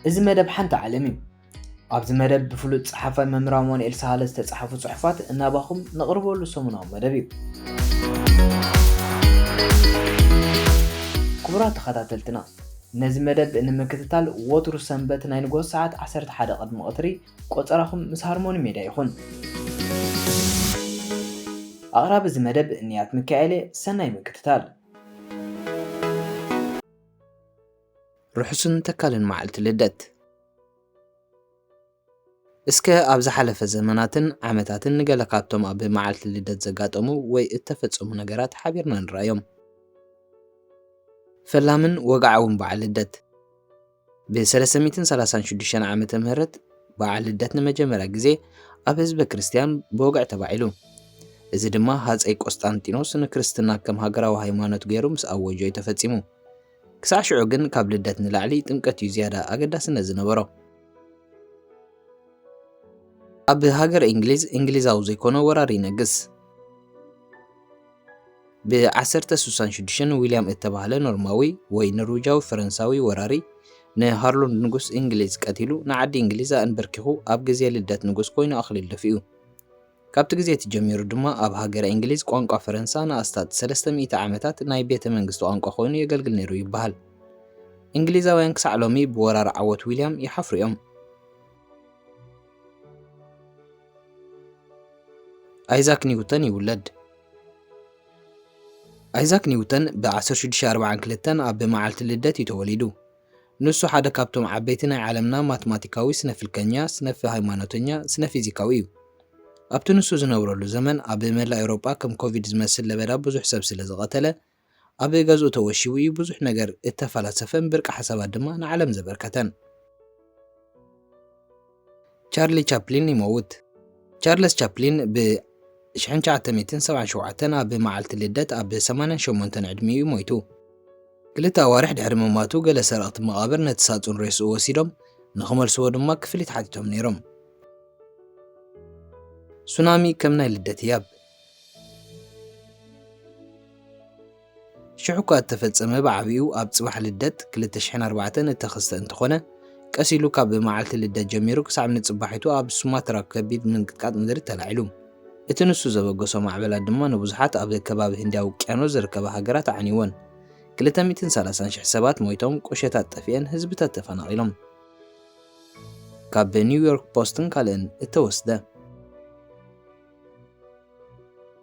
እዚ መደብ ሓንቲ ዓለም እዩ። ኣብዚ መደብ ብፍሉጥ ጸሓፋይ መምህር ኣማኑኤል ሳህለ ዝተጻሕፉ ጽሑፋት እናባኹም ነቕርበሉ ሰሙናዊ መደብ እዩ። ክቡራት ተኸታተልትና፣ ነዚ መደብ ንምክትታል ወትሩ ሰንበት ናይ ንግሆ ሰዓት ዓሰርተ ሓደ ቅድሚ ቀትሪ ቆጸራኹም ምስ ሃርሞኒ ሜድያ ይኹን። ኣቕራቢ እዚ መደብ እንያት ሚካኤል እየ። ሰናይ ምክትታል። ርሑስን ተካልን መዓልቲ ልደት። እስከ ኣብ ዝሓለፈ ዘመናትን ዓመታትን ንገለ ካብቶም ኣብ መዓልቲ ልደት ዘጋጠሙ ወይ እተፈጸሙ ነገራት ሓቢርና ንርኣዮም። ፈላምን ወግዓውን በዓል ልደት። ብ ሰለስተ ሚእትን ሰላሳን ሽዱሽተን ዓመተ ምህረት በዓል ልደት ንመጀመርያ ግዜ ኣብ ህዝበ ክርስትያን ብወግዒ ተባዒሉ። እዚ ድማ ሃጸይ ቆስጣንጢኖስ ንክርስትና ከም ሃገራዊ ሃይማኖት ገይሩ ምስ ኣወጆ እዩ ተፈጺሙ። ክሳዕ ሽዑ ግን ካብ ልደት ንላዕሊ ጥምቀት እዩ ዝያዳ ኣገዳስነት ዝነበሮ። ኣብ ሃገረ እንግሊዝ፣ እንግሊዛዊ ዘይኮነ ወራሪ ይነግስ። ብ ዓሰርተ ስሳን ሽዱሽተን ዊልያም እተባህለ ኖርማዊ ወይ ኖርዊጃዊ ፈረንሳዊ ወራሪ ንሃርሎንድ ንጉስ እንግሊዝ ቀቲሉ ንዓዲ እንግሊዝ ኣንበርኪኹ ኣብ ግዜ ልደት ንጉስ ኮይኑ ኣኽሊል ደፊኡ። ካብቲ ግዜ እቲ ጀሚሩ ድማ ኣብ ሃገረ እንግሊዝ ቋንቋ ፈረንሳ ንኣስታት ሰለስተ ሚእቲ ዓመታት ናይ ቤተ መንግስቲ ቋንቋ ኮይኑ የገልግል ነይሩ ይበሃል። እንግሊዛውያን ክሳዕ ሎሚ ብወራር ዓወት ዊልያም ይሓፍሩ እዮም። ኣይዛክ ኒውተን ይውለድ። ኣይዛክ ኒውተን ብ ዓሰርተ ሽዱሽተ ኣርባዓን ክልተን ኣብ መዓልቲ ልደት እዩ ተወሊዱ። ንሱ ሓደ ካብቶም ዓበይቲ ናይ ዓለምና ማትማቲካዊ ስነ-ፍልከኛ፣ ስነ-ሃይማኖተኛ፣ ስነ-ፊዚካዊ እዩ። ኣብቲ ንሱ ዝነብረሉ ዘመን ኣብ መላእ ኤውሮጳ ከም ኮቪድ ዝመስል ለበዳ ብዙሕ ሰብ ስለ ዝቐተለ፣ ኣብ ገዝኡ ተወሺቡ እዩ ብዙሕ ነገር እተፈላሰፈን ብርቂ ሓሳባት ድማ ንዓለም ዘበርከተን። ቻርሊ ቻፕሊን ይመውት። ቻርለስ ቻፕሊን ብ ሽሕን ትሽዓተ ሚእትን ሰብዓን ሸውዓተን ኣብ መዓልቲ ልደት ኣብ ሰማንያን ሸሞንተን ዕድሚኡ ሞይቱ። ክልተ ኣዋርሕ ድሕሪ ምማቱ ገለ ሰረቕቲ መቓብር ነቲ ሳጹን ሬስኡ ወሲዶም ንኽመልስዎ ድማ ክፍሊት ሓቲቶም ነይሮም። ሱናሚ ከም ናይ ልደት ህያብ። ሽዑ እኳ እተፈጸመ ብዓቢኡ ኣብ ጽባሕ ልደት ክልተ ሽሕን ኣርባዕተን እተኸስተ እንተኾነ፣ ቀስ ኢሉ ካብ መዓልቲ ልደት ጀሚሩ ክሳብ ንጽባሒቱ ኣብ ሱማትራ ከቢድ ምንቅጥቃጥ ምድሪ ተላዒሉ። እቲ ንሱ ዘበገሶ ማዕበላት ድማ ንብዙሓት ኣብ ከባቢ ህንዳዊ ውቅያኖስ ዝርከባ ሃገራት ኣዕንይወን። ክልተ ሚእትን ሰላሳን ሽሕ ሰባት ሞይቶም፣ ቁሸታት ጠፊአን፣ ህዝብታት ተፈናቒሎም። ካብ ኒውዮርክ ፖስትን ካልእን እተወስደ።